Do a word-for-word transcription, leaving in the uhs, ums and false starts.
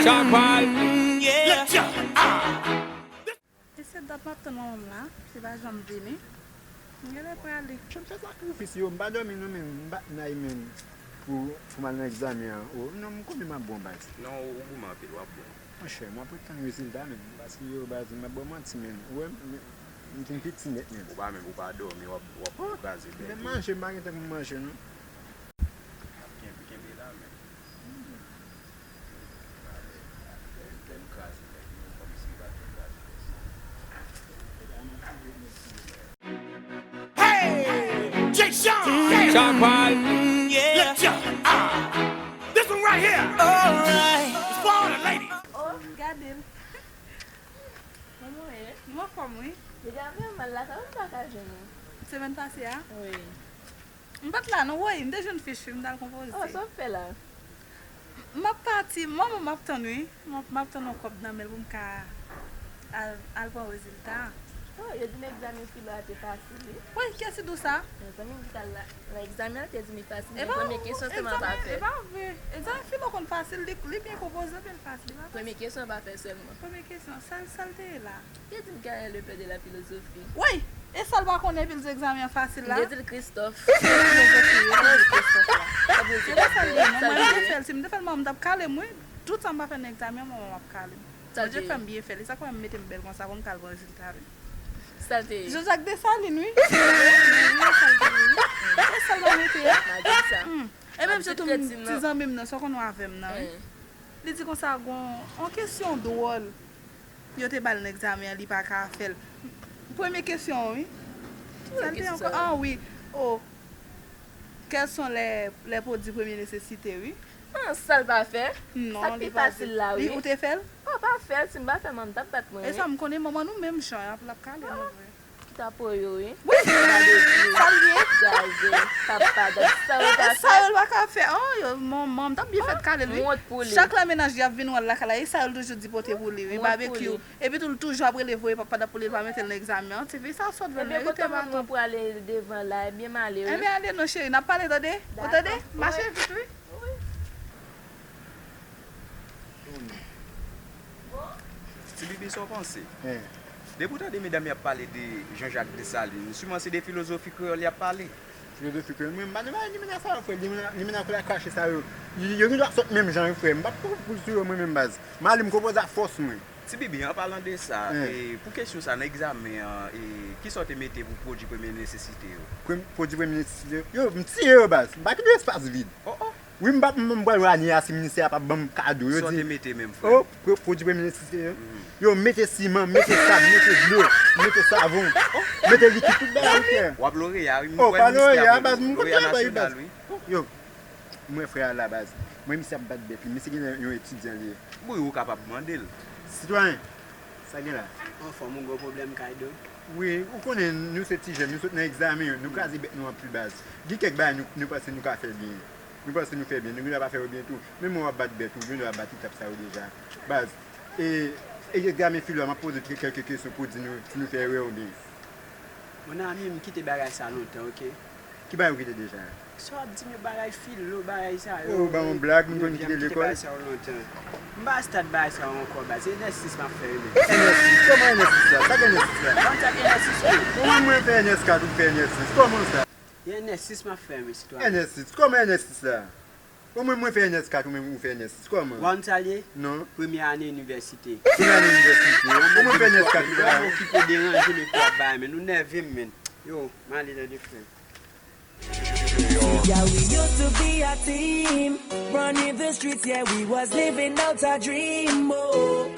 Chak pal, mm, yeah. Let's go. Ah. E se dat m ap tann manman m la, li pa janm vini. M genlè prale. Jan m fè sakrifis yo, m pa dòmi non, men m bat nay men pou, pou m al nan egzamen an. O, non, m konnen m ap bon baz. Non, ou, ou goumen anpil, w ap bon. Monchè, m ap ret tann rezilta men, paske yo baz, m ap ba w manti men. Ou wè, m, m vin piti nèt men. Ou pa menm, ou pa dòmi, w ap, w ap kraze bèk. Menm manje, m pa gen tan pou m manje non. Kenbe, kenbe la men. Hey! Jay Sean! Chak pal, mm, yeah. Let's go! Ah! This one right here! Alright. It's for all the ladies. Oh, gade l. Kòman w ye? M anfòm, wi. Deja m fè mal la, sa m pa ka jwenn ou. Semèn pase a? Wi. M pa t la non, woy, m te jwenn fich wi, m t al konpoze. Oh, sa w ap fè la? M ap pati, manman m ap tann wi. M ap, m ap tann yon kòb nan men l pou m ka al, al pran rezilta. Oh, yo di m egzamen filo a te fasil wi. Woy, kiyès ki di w sa? Yon zanmi m ki t al la, la egzamen an te di m li fasil, men premye kesyon sèlman pa fè. E pa vre. Egzamen filo konn fasil, li, li byen konpoze, men l fasil, li pa fasil. Premye kesyon pa fè sèlman. Premye kesyon, sa l, sa l te ye la? Te di m Gaël, le père de la philosophie. Woy! E sa l pa konnen epi l di egzamen an fasil la? M te di l Christophe. Filozofi, wi, m te di Christophe la. Se pa sa l ye, non, mwen, m te fè l, si m te fè l, manman m t ap kale m, wi. Tout sa m pa fè nan egzamen an, manman m ap kale m. Bondye fè m byen fè l, e sa k fè m mete m bèl konsa pou m ka al pran rezilta, wi. Sa l te ye? Jean-Jacques Dessalines, wi. Wi, sa l te ye, wi. E sa l pa mete a? M a di l sa. Hmm. E menm jan tou, ti zanmi m nan, sa w konn wè avè m nan, wi. Li di konsa, gon, on kesyon dwòl. Yo te ba l nan egzamen an, li pa ka fè l. Premye kesyon, wi. Sa l te ankò? Ah, wi. Oh. Quels sont les, les produits première nécessité, wi. Ah, sa l pa fè? Non, li pa di. Sa k pi fasil la, wi. Ou te fè l? Oh, pa fè l, si m pa fè, manman m t ap bat mwen, wi. E sa, m konnen manman nou menm jan, l ap, l ap kale nou vre. Ki ta po yo, wi. Wi. Sa l ye? Gaze, papa, dat sa yo ta fè. Sa yo l pa ka fè. Oh, yo, manman m t ap byen fèt kale l, wi. M wont pou li. Chak lè mennaj li ap vin wè l lakay la, e sa yo l toujou di pote pou li, wi. M wont pou li. Babekyou. Epi tou, l toujou ap rele voye papa dat pou li, l pa mete l nan egzamen an. Ti fi sa sòt vre l merite baton. Ebyen, kote manman w prale devan la, ebyen m ale, wi. Ebyen, ale non, cheri, n ap pale, tande? Ou tande? Dakò. Mache vit, wi. Wi. Ti Bibi, sa w panse? Depi w tande medam y ap pale de Jean-Jacques Dessalines, siman se de filozofi kreyòl y ap pale. Filozofi kreyòl, mwen, m pa nan bagay limena sa yo, frè. Limena, limena koulè krache sa yo. Yo, yo gen dwa sòt menm jan, wi, frè. M p ap pran poul sou yo, mwen menm, baz. M ale, m konpoze a fòs mwen. Ti Bibi, an palan de sa, e, pou kesyon sa, nan egzamen an, e, kisa w te mete pou pwodui premye nesesite yo? Prem-, pwodui premye nesesite yo? Yo, m tiye yo, baz. M pa kite espas vid. Oh, oh. Wi, m p ap, m, m pral wane a si ministè a p ap ban m kado. Yo di, sa w te mete menm, frè? Oh, pwo-, pwodui premye nesesite yo. Yo, mete siman, mete sab, mete dlo, mete savon, mete likid, tout bagay, frè. W ap loreya, wi. Oh, pa loreya, baz, m konn travay, baz. Yo, m wè frè a la, baz. M wè misye ap bat bèt li. Misye genlè yon etidyan li ye. Wi, ou kapab mande l. Sitwayen, sa gen la? Anfòm, ou gen pwoblèm kay do? Wi, ou konnen, nou se ti jèn, nou sot nan egzamen, nou kraze bèt nou anpil, baz. Gen kèk bagay nou, nou panse nou ka fè byen. Nou panse nou fè byen, nou gendwa pa fè yo byen tou. Menm w ap bat bèt ou, gendwa bat etap sa yo deja. Baz, e, e egzamen filo a, m ap poze kè-, kèlke kesyon pou di nou si nou fè erè oubyen. Mon ami, m kite bagay sa lontan, oke? Ki bagay ou kite deja? Sa w ap di m yo bagay filo, bagay sa yo. Oh, ba yon blag, m konn kite lekòl. M kite bagay sa yo lontan. M pa stad bagay sa yo ankò, baz. Se N S sis m ap fè, wi, men. N S sis? Kòman N S sis la? Sa k N S sis la? Ban m sa k N S sis, wi. Kòman mwen fè N S kat, ou fè N S sis? Kòman sa? E N S sis m ap fè, wi, sitwayen. N S sis? Kòman N S sis la? Ou menm mwen fè N S kat, ou menm ou fè N S sis. Kòman? Ou pa konn sa l ye? Non. Premye ane inivèsite. Premye ane inivèsite. Ou mwen fè N S kat, ou pa. Ou okipe deranje m epi w ap bay men. Ou nève m, men. Yo, m ale tande frè. Yeah, we used to be a team. Running the streets, yeah, we was living out our dream. Oh.